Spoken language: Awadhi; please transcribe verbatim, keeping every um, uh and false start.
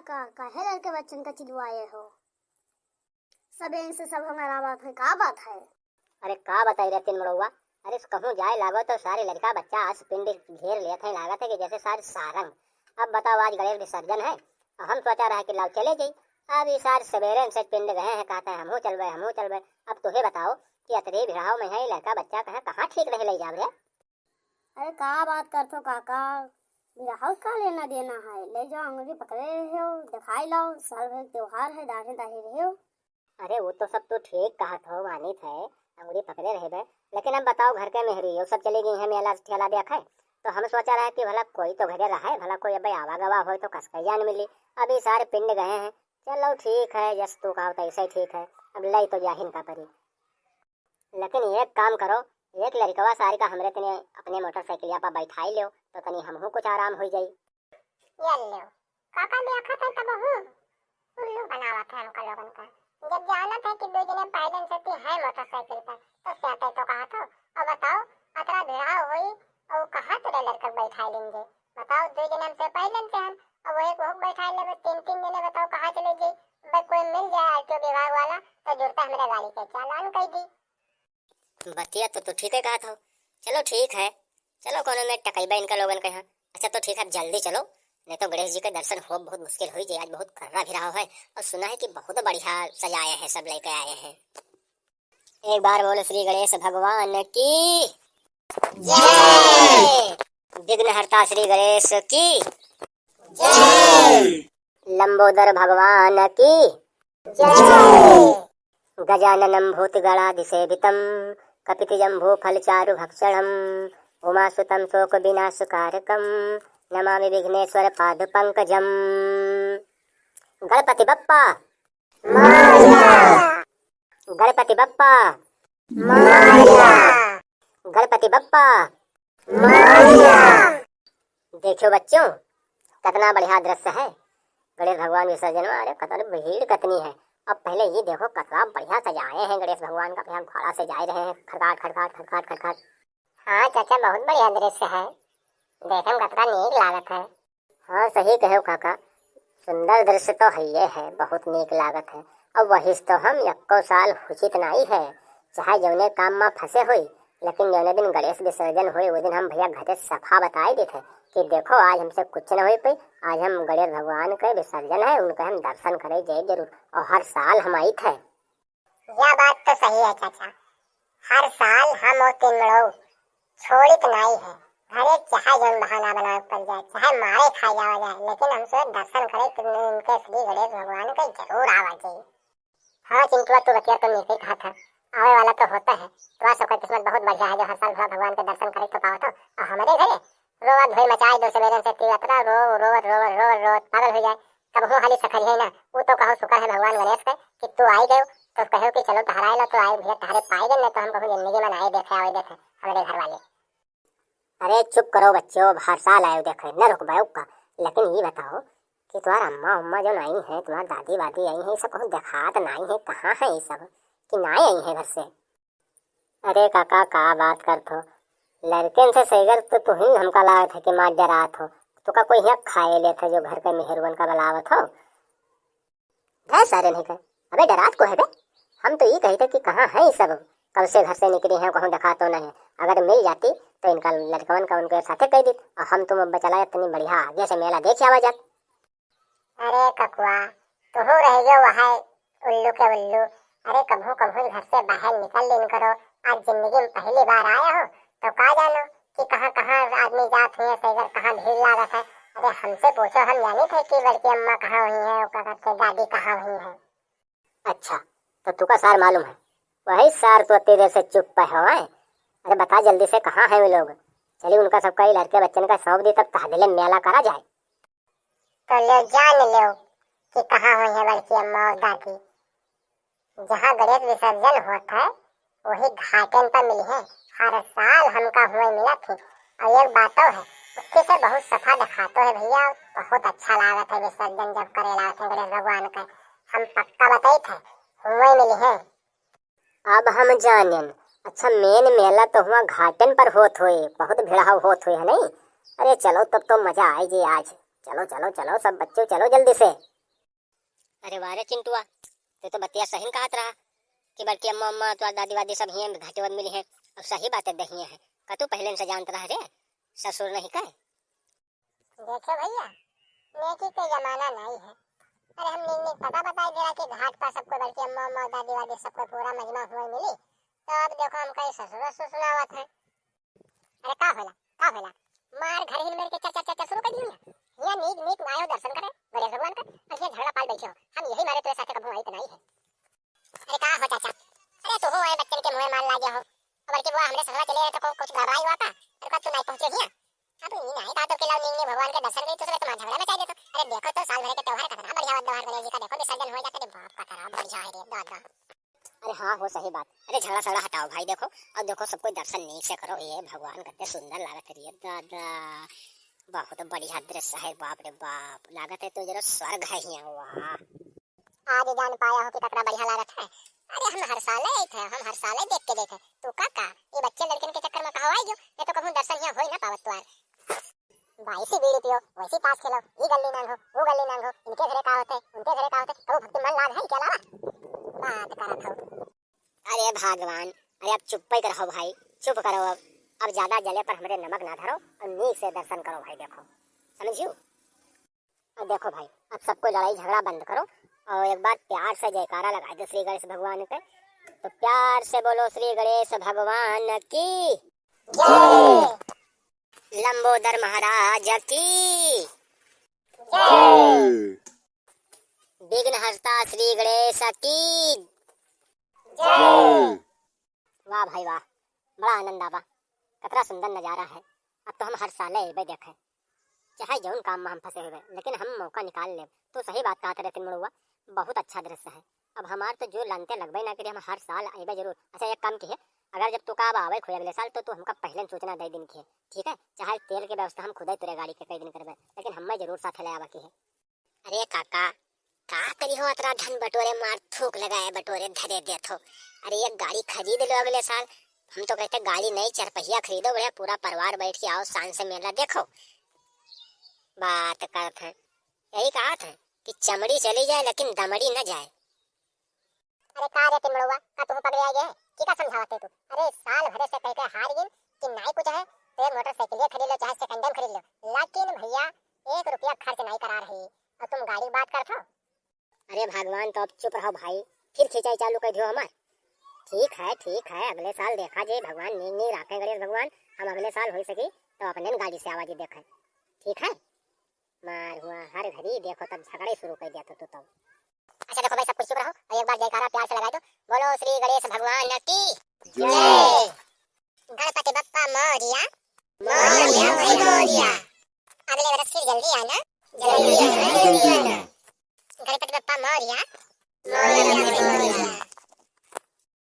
का, काहे लड़के बच्चन का चिल्लाए हो? सबेरे से सब हंगामा बात है, का बात है? अरे का बताई रे तीन मड़ौआ, अरे कहूँ जाए लागो तो सारे लड़का बच्चा आस पिंड घेर लेत हैं, लागत है कि जैसे सारे सारंग। अब बताओ, आज गणेश विसर्जन है और हम सोचा रहा कि लाओ चले जाई। अब ये सारे सवेरे से पिंड गए हैं, कहते हैं हमहूँ चलबे, हमहूँ चलबे। अब तुहे बताओ कि अतरे भिड़ाव में है, लड़का बच्चा कहाँ, कहाँ ठीक रहे ले जाब रे? अरे का बात करथो काका, बिरहा का लेना देना है, ले जाओ, अंगुरी पकड़े रहे हो, दिखाई लाओ, साल भर के त्योहार है, दाढ़ी दाढ़ी रहे हो। अरे वो तो सब तो ठीक कहत हो, मानित है, अंगुरी पकड़े रहबे, लेकिन अब बताओ घर के मेहरी, वो सब चली गई हैं मेला ठेला देखे, तो हम सोचा रहे कि भला कोई तो घरे रहे, भला कोई अब आवा गवा हो तो कसकैया न मिली। अब ये सारे पिंड गए हैं, चलो ठीक है, जस तू कहो तो ऐसे ही ठीक है, अब ले तो जाहिन का परी। लेकिन एक काम करो, एक लड़कवा सारी का हमरे तने अपने मोटरसाइकिलिया पर बैठाई लो, तो तनी हमहू कुछ आराम हो जाई। ये लो, काका देखत है तब हूँ उल्लू बनावत है हमका लोगन का। जब जानत है कि दो जने पहले से ती है मोटरसाइकिल पर, तो स्याते तो कहा थो। और बताओ, अतरा भिड़ाव होई और कहाँ तेरे लड़का बैठाई लेंगे? बताओ, दो जने हमसे पहले से हम, अब वही को बैठाई लेबे, तीन तीन जने, बताओ कहाँ चले जाई? बस कोई मिल जाए आरटीओ विभाग वाला, तो जुड़ता हमरे गाड़ी के चालान कर दी। बतिया तो तू ठीक है कहा था। चलो ठीक है, चलो कोनो में टकैबा इनका लोगन के यहाँ। अच्छा तो ठीक है, अब जल्दी चलो, नहीं तो गणेश जी के दर्शन हो बहुत मुश्किल हो जाए। आज बहुत कर्रा भिड़ाव है और सुना है कि बहुत बढ़िया सजाए हैं, सब लेके आए हैं। एक बार बोलो श्री गणेश भगवान की जय। विघ्नहर्ता श्री गणेश की जय। लंबोदर भगवान की जय। गजाननं भूतगणादिसेवितं कपितजम्बूफलचारुभक्षणं उमासुतं शोकविनाशकारकं नमामि विघ्नेश्वर पादपंकजं। गणपति बप्पा मोरया। गणपति बप्पा मोरया। गणपति बप्पा मोरया। देखियो बच्चों, कितना बढ़िया दृश्य है गणेश भगवान विसर्जन में। अरे कतनी भीड़ कितनी है। अब पहले ये देखो कितना बढ़िया सजाए हैं गणेश भगवान का, यहाँ घोड़ा से जा रहे हैं, खड़खाट खड़खाट खड़खाट खड़खाट। हाँ चाचा, बहुत बढ़िया दृश्य है, देखे में कतरा नीक लागत है। हाँ सही कहो काका, सुंदर दृश्य तो है ये है, बहुत नीक लागत है। अब वही तो हम यक्को साल हुचित नाई है, चाहे जौने काम में फंसे होई, लेकिन जौने दिन गणेश विसर्जन होई, वो दिन हम भैया घरे सफा बताई देत है कि देखो आज हमसे कुछ न हो पाई, आज हम गणेश भगवान के विसर्जन है, उनके हम दर्शन करे जाए जरूर, और हर साल हम आइत है। यह बात तो सही है चाचा, हर साल हम और तीन मड़ऊ छोड़ित नाई है, भले चाहे जौन बहाना बनावे पड़ जाए, चाहे मारे खाए जावा जाए, लेकिन हमसे दर्शन करे के इनके श्री गणेश भगवान के जरूर आवा जाए। हाँ चिंटुआ, तू बतिया तो नीके कहा था, आवे वाला तो होता है, तो आज सबका किस्मत बहुत बढ़िया है जो हर साल भोला भगवान के दर्शन करे तो पावत हो। और हमारे घरे रोवा धोई मचाए दो सवेरे से, तू अतरा रो, रोवत रोवत रोवत रोवत पागल हो जाए। तब हूँ हाली सखरिया ना, वो तो कहो शुक्र है भगवान गणेश के कि तू आई गयो, तो कहो कि चलो टहराए लो, तो आए भैया टहरे पाए गए, नहीं तो हम कहूँ जिंदगी में ना आए देखे आवे देखे हमारे घर वाले। अरे चुप करो बच्चों, अब हर साल आयो देखे, न रुकबायो का। लेकिन ये बताओ कि तुम्हारा अम्मा उम्मा जो नाई है, तुम्हारी दादी वादी आई है, ये सब कहूँ देखात नाई है, कहाँ है ये सब कि नाई आई है घर से? अरे काका का बात करत हो, लड़कन से सैगर तो तुहिन हमका लागत है कि मार डरात हो, तो का कोई यहाँ खाए लेत है जो घर के मेहरुअन का बुलावत हो? धैर सारे नहीं कहे। अबे डरात को है बे? हम तो ये कही थे कि कहाँ है ये सब, कब से घर से निकली हैं, कहूँ देखा तो नहीं। अगर मिल जाती तो इनका लड़कवन का उनके साथे कह दी, और हम तुम अब चला इतनी बढ़िया आगे से मेला देख आवा जात। अरे ककुआ, तुहू रह गयो वह उल्लू के उल्लू। अरे कभू कभू घर से बाहर निकल लेन करो, आज जिंदगी में पहली बार आया हो तो का जानो कि कहाँ कहाँ आदमी जात हुए, सैगर कहाँ भीड़ लागत है। अरे हमसे पूछो, हम जानी थे कि बड़की अम्मा कहाँ हुई है, ओका करके दादी कहाँ हुई है। अच्छा, तो तुका सार मालूम है, वही सार तो तेरे से चुप पे हो है। अरे बता जल्दी से कहाँ है वे लोग, चलिए उनका सबका ये लड़के बच्चन का सौंप दी, तब तहबिले मेला करा जाए। तो ले जान लो कि कहाँ हुई है बड़की अम्मा और दादी। जहाँ गणेश विसर्जन होत है, वही घाटन पर मिली है। हर साल हमका हुए मिलत थी। और एक बातो है, उसके से बहुत सफा दिखातो है भैया, बहुत अच्छा लागत है विसर्जन जब करे लागत है गणेश भगवान का। हम पक्का बताई थे, हुए मिली है। अब हम जानेन। अच्छा, मेन मेला तो हुआ घाटन पर होत होए, बहुत भिड़ाव होत होए है नहीं? अरे चलो तब तो मजा आई जे आज। चलो चलो चलो सब बच्चों चलो जल्दी से। अरे वाह रे चिंटुआ, तू तो बतिया सही कहत रहा कि बड़की अम्मा, अम्मा, तोर दादी, वादी सब हियाँ घाटे में मिली हैं, और सही बात है, दहिए हैं। का तू पहले से जानत रहा रे, ससुर नहीं कहे? देखे भैया, नेकी के जमाना नहीं है। अरे हम नीक नीक पता बताई दे रहा कि घाट पर सबको, बड़की अम्मा, अम्मा, दादी, वादी सबको पूरा मजमा हुए मिली, तो अब देखो हम कहीं ससुर, ससुर सुनावत है। अरे का होला, का होला? मार घर हिल मेर के चर चर चर चर शुरू कर दियो ना। हियाँ नीक नीक आयो दर्शन करे गणेश भगवान का, और हियाँ झगड़ा पाल बैठे हो। हम यही मारे तोरे साथे कबहूँ आइत नहीं है। अरे का हो चाचा? अरे तू हो आए बच्चन के मुँहे मार लागे हो। अब बल्कि वो हमरे ससुरा चले गए तो को-, कुछ घबराई हुआ का? अरे का तू नहीं पहुँचे हियाँ? अब ये नहीं का तो के लाओ नीक नीक भगवान के दर्शन करी, तो सब तुम्हारा झगड़ा मचा देतो। अरे देखो तो साल भर के त्योहार, कतना बढ़िया त्योहार गणेश जी का, देखो विसर्जन हो जाता, अरे बाप का करा बढ़िया है रे दादा। अरे हाँ हो, सही बात। अरे झगड़ा सगड़ा हटाओ भाई, देखो, अब देखो सब कोई दर्शन नीक से करो, ये भगवान कितने सुंदर लागत है रे दादा, बहुत बढ़िया दृश्य है, बाप रे बाप, लागत है तो जरा स्वर्ग है यहाँ, वाह। आज जान पाया हो कि कितना बढ़िया लागत है। अरे हम हर साल आइत है, हम हर साल देख के देखे। तू का का, ये बच्चे लड़कन के चक्कर में कहाँ आई गयो? ये तो कहूँ दर्शन यहाँ हो ही ना पावत तुआर। वैसी बीड़ी पियो, वैसी ताश खेलो, ई गल्ली नांगो, वो गल्ली नांगो, इनके घरे का होते, उनके घरे का होते, कबो भक्ति मन लाग है के अलावा? बात करत हो। अरे भगवान, अरे अब चुप्पे रहो भाई, चुप करो अब। अब ज्यादा जले पर हमरे नमक ना धरो और नीक से दर्शन करो भाई, देखो, समझियो? अब देखो भाई, अब सबको लड़ाई झगड़ा बंद करो और एक बार प्यार से जयकारा लगाए दो श्री गणेश भगवान के। तो प्यार से बोलो श्री गणेश भगवान की जय। लंबोदर महाराज की जय। विघ्न हरता श्री गणेश की जय। वाह भाई वाह, बड़ा आनंद आवा, कतरा सुंदर नजारा है। अब तो हम हर साल अइबे देखे, चाहे जौन काम में हम फंसे हुए, लेकिन हम मौका निकाल लेब। तू सही बात कहत रहे तिनमुड़ुआ, बहुत अच्छा दृश्य है। अब हमार तो जो लानते लगबे ना करी, हम हर साल अइबे जरूर। अच्छा एक काम किहे, अगर जब तू का अब आवे खोए अगले साल तो तू हमका पहले सूचना दे दिन किहे, ठीक है? चाहे तेल के व्यवस्था हम खुदे तेरे गाड़ी के कई दिन करबे, लेकिन हमें जरूर साथे ले आवा किहे। अरे काका, का करी हो अतरा धन बटोरे, मार थूक लगाए बटोरे धरे देत हो। अरे एक गाड़ी खरीद लो अगले साल। हम तो कहते गाड़ी नहीं, चरपहिया खरीदो बढ़िया, पूरा परिवार बैठ के आओ, शान से मेला देखो। बात करत है, यही कहत है कि चमड़ी चली जाए लेकिन दमड़ी न जाए। अरे का रे तिमड़ुआ, का तू पगले आ गए? की का समझावत है तू? अरे साल भरे से कह के हार गइन कि नाई कुछ है, तो एक मोटरसाइकिल खरीद लो, चाहे सेकंड हैंड खरीद लो, लेकिन भैया एक रुपया खर्च नहीं करा रही और तुम गाड़ी की बात करत हो। अरे भगवान, तो अब चुप रहो भाई, फिर खिंचाई चालू कर दियो हमार। ठीक है, ठीक है, अगले साल देखा जे भगवान नीक नीक राखे गणेश भगवान, हम अगले साल हो सकी तो अपने गाड़ी से आवाजी देखे, ठीक है? मार हुआ हर घड़ी देखो तब झगड़े शुरू कर दिया तो तू तो। अच्छा देखो भाई, सब कुछ चुप रहो और एक बार जयकारा प्यार से लगा दो, बोलो श्री गणेश भगवान की जय। गणपति बप्पा मोरया, मोरया भाई मोरया। अगले बरस फिर जल्दी आना, जल्दी आना, जल्दी आना। गणपति बप्पा मोरया, मोरया भाई मोरया।